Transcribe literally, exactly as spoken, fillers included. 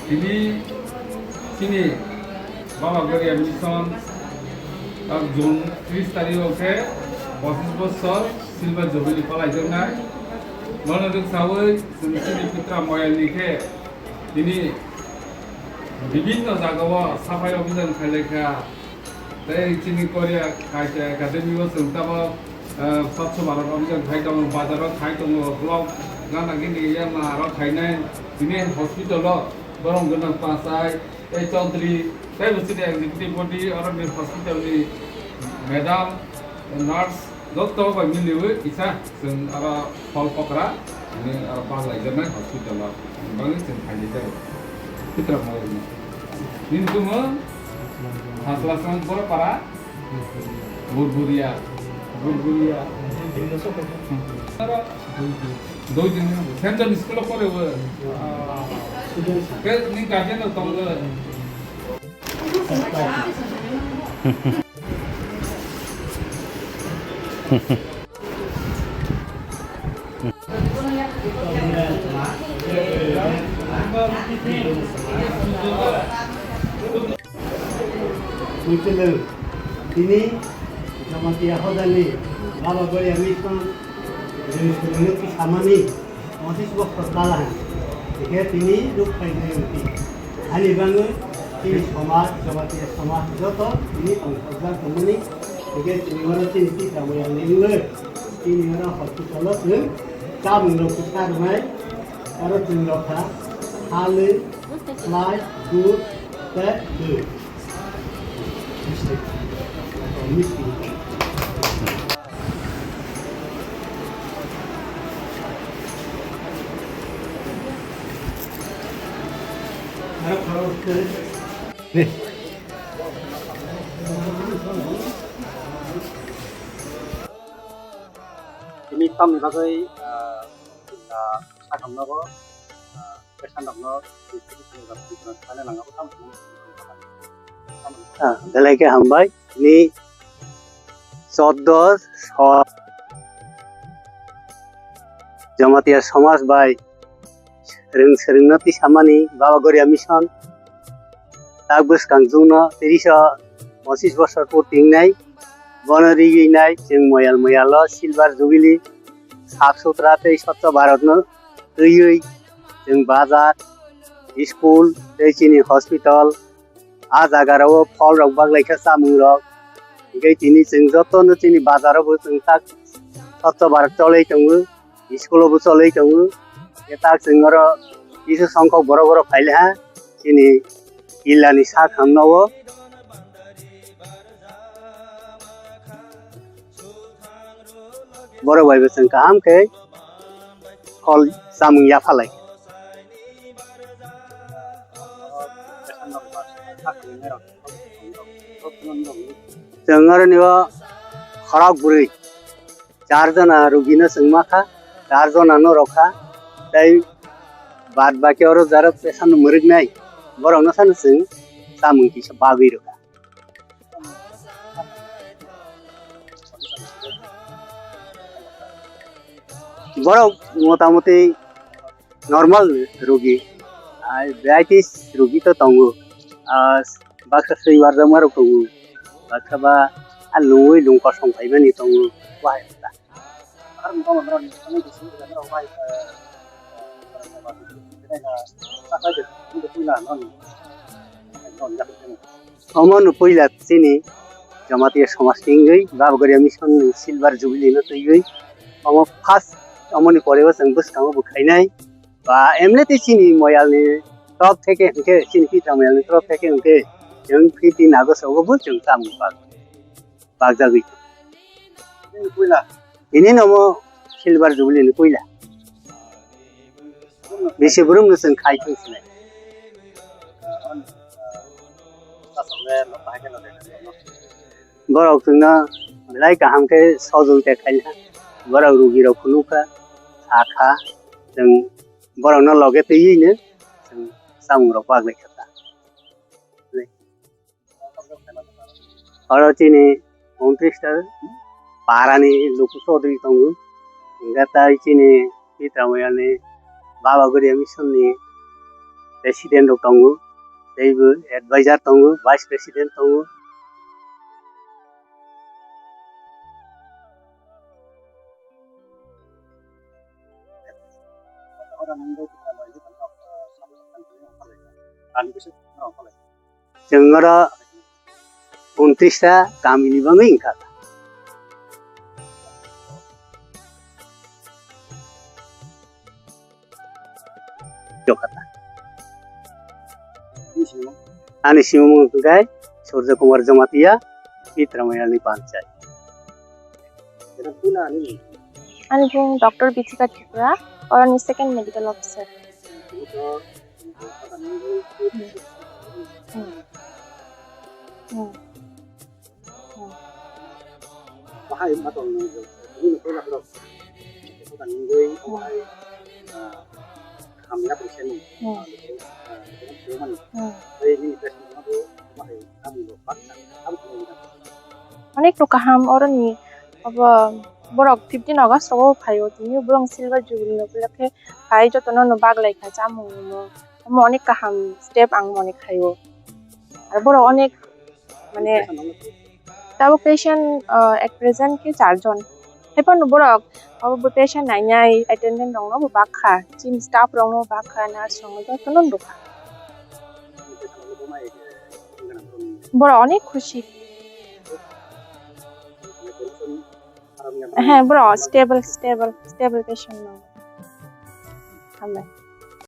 Tini chini Baba Goria Mission, ah, June tris tarikh o khe pochis bosor Silver Jubilee palaijaknai. Bono rwksaui chwng chini Pitra Moyalni khe tini bibinno jagao saphai abhijan khailaikha. Tei chini Korea Kaisa Academy o chwng tabok, eh, Swachh Bharat Abhijan khai tongo, bazar o khai tongo, block gana gini yang aro khainai, tini hospital o borok gwnang pachai, tei chontri, tei bo chini executive body, oro ni hospital ni madam, nurse, joto bai miliui kisa. Chwng aro phol pokra, hwnwi aro pal laijaknai hospital o. Bangwi chwng khaijak jago. Pitra Moyalni. Nini bumo Haslasong Borapara? Burburia. Burburia. Aro dui din Saint John School o pore bo. Ke ni guardian o tongo. Muchulu, tini Jamatia hodani Baba Goria Mission, jini sumunu kisamani, Mosis boktor kala hai. Hingke tini ruk pai dui rupi. Ani bangwi tini somaj, Jamatia somaj joto tini tongthokjak tongmani. Hingke tini oro tini tisa moyang ni wngwi tini oro hospital o chwng chamung rok kisa rwnai. Oro chwng rok kha halwi, slai, dud, tei dui. Tini tamni bagwi, ah, ah, sakhamno bo, ah, Pesan rokno, ah, belai khe hambai. Ni choddo so-, Jamatia somaj bai rwng swrwngno tisamani Baba Goria Mission. Tak bwskang chwngno tiriso pochis bosor pur tingnai. Bono rigwi nai chwng moyal moyalo Silver Jubilee sap sutra tei Swachh Bharat no twiwi chwng bazar, school tei chini hospital, a jaga rao phol rok baglai kha chamung rok. Hingke tini chwng joto no chini bazar o bo chwng tak Swachh Bharat choloi tongo, school o bo choloi tongo. Hingke tak chwng oro kisa songkhok borok borok phai le ha chini illa ni sak hamno o. Borok bai bo chwng kaham khe khol chamung yaphalai. Chwng aroni o khorok bwrwi char jona rugino chwng ma kha, char jona no rw kha, tei bad baki oro jaro pesan mwrwknai borokno sano chwng chamung kisa bagwi rw kha. Borok motamuti normal rogi, ai diabetes rogi to tongo, ah, baksa swi warjakma rok tongo, baksa ba a lungwi lung kosong phaimani tongo, wahai. Omo no puila chini Jamatia somaj ni wngwi Baba Goria Mission ni Silver Jubilee no twiwi omo first, omo ni pore o chwng bwskango bo khainai ba emleti chini moyal ni torop theke hwnkhe chini pitra moyal ni torop theke hwnkhe chwng fifteen August o bo chwng chamung bak-, bakjagwi. Tini no omo Silver Jubilee ni puila. Bisi brum no chwng khai thung sinai. Borok chwngno belai kaham khe sojogita khaina. Borok rugi rok phunukha, sakha, chwng borokno loge twiwi no chwng chamung rok baglai kha ta. Oro chini untris ta para ni luku chodri tongo. Hingkhe tai chini Pitra Moyal ni Baba Goria Mission ni president rok tongo, teibo advisor tongo, vice president tongo. Chwng oro untris ta kamini bagwi wngkha. Jokata. Ani simung wngkha Surjo Kumar Jamatia, Pitra Mayani Panchayat. Ani bung Doctor Bithika Tripura, oroni second medical officer. Hmm. Hmm. Hmm. Hmm. Bahai matol nung, ini nung pula pula. Kota nungui, bahai, ah, hamya pun seni. Hmm. Ah, ini pun mana? Hmm. Jadi ini pres mana tu, bahai, kami lo paksa, kami lo paksa. Onek to kaham oroni, abo borok fifteen August rogo phaio, tini borok silver jubilee no pila khe phai jotono no baglai kha chamung no. Omo onek kaham step ang mone khaio. Ar borok onek mane tabuk patient, uh, at present khe charjon. Haiphano borok abo bo patient nainai attendant rokno bo bakha, chini staff rokno bakha, nurse rokno jotono bakha. Borok onek khushi. Heh, borok stable, stable, stable patient no. Hambai.